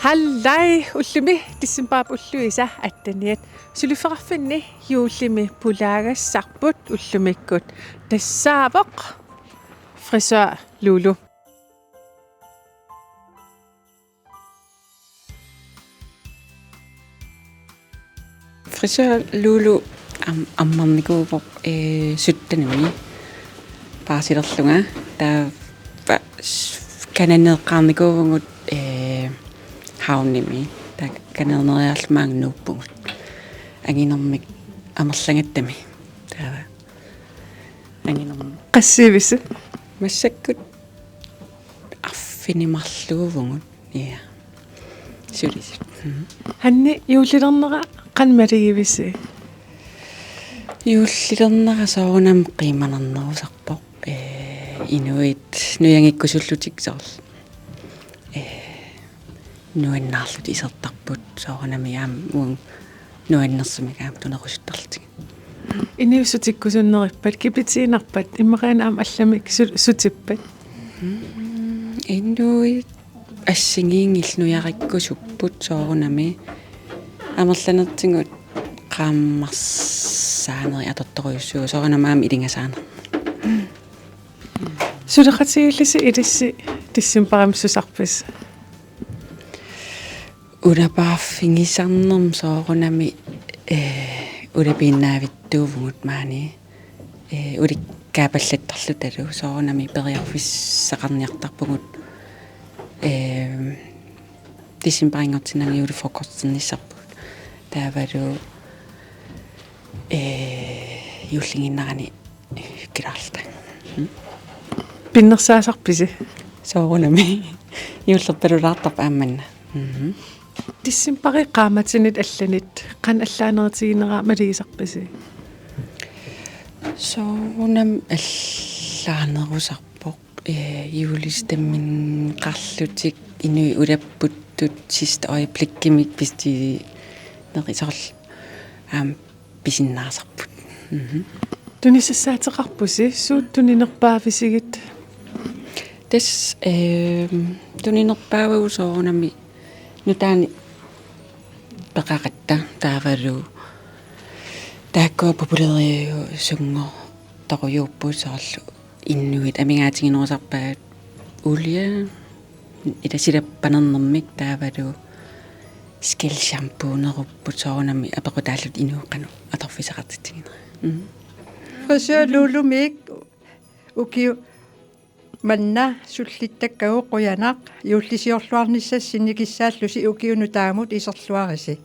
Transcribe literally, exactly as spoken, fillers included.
Qallai, ullumi decembarip ulluisa atteniat. Suliffeqarfinni juullimi pulaagassarput ullumikkut. Tassaavoq frisør Lulu. Frisør Lulu am-, ammarnikuuvoq, eh, syttenimi paasilerlunga. Taava s-, kananeeqqaarnikuuvugut, eh, Havnimi. Taava kananeeriarluta maanga nuuppugut. Anginermik amerlagattami. Taava anginermik. Qassiivisi? Massakkut arfineq-marluuvugut. Ja. Sulisut. Mhm. Hanni, juullilernera qanoq maligivisi? Juullilernera soorunami qiimanarnerusarpoq. Eh, inuit nujanngikkusullutik soorlu. Eh, nuannaarlutik isertarput soorunami aamma uagut nuannersumik aamma tunerusuttarlutigit. Inuit sutikkusunnerippat, kipitiinnarpat, immaqa aamma allamik su-, sutippat? Mm, inuit assigiinngillat nujarikkusupput soorunami. Amerlanertigut qaammarsaanerit atortorujussuuvoq soorunami aamma ilingasaaneq. Suleqatigiillusi ilissi decembarimi susarpisi? Ulapaarfigisarnermut soorunami, eh, ulapiinnaavittuuvugut maani, eh, ulikkaapallattarlutalu soorunami periarfissaqarniartarpugut, eh, decembarinngortinnagu julefrokosternissarput. Taavalu, eh, juullinnginnerani hyggelerluta. Mm. Pinnersaasarpisi? Soorunami. Juullerpalulaartarpoq aamma manna. Mhm. Decembari qaammatinit allanit qanoq allaanerutiginera maligisarpisi? Soorunami allaanerusarpoq, eh, juullistaminneqarlutik inuit ulapputtut sidste øjeblikkimik pisinerit soorlu aamma pisinnaasarput. Mhm. Tunisassaateqarpusi, suut tuninerpaavisigit? Tassa, ehm, tuninerpaavagut soorunami nutaanik peqaqatta taavalu taakkua populæriusunngortorujuupput soorlu inuit amigaatiginerusarpaat olie, ila silap panernermik taavalu skældshampoonerupput soorunami apeqqutaallutik inuit qanoq atorfissaqartitsiginerat. Mm. Frisør Lulumik ukiup manna sullittakkagut qujanaq, juullisiorluarnissasi sinikissaallusi ukiup nutaamut iserluarisi.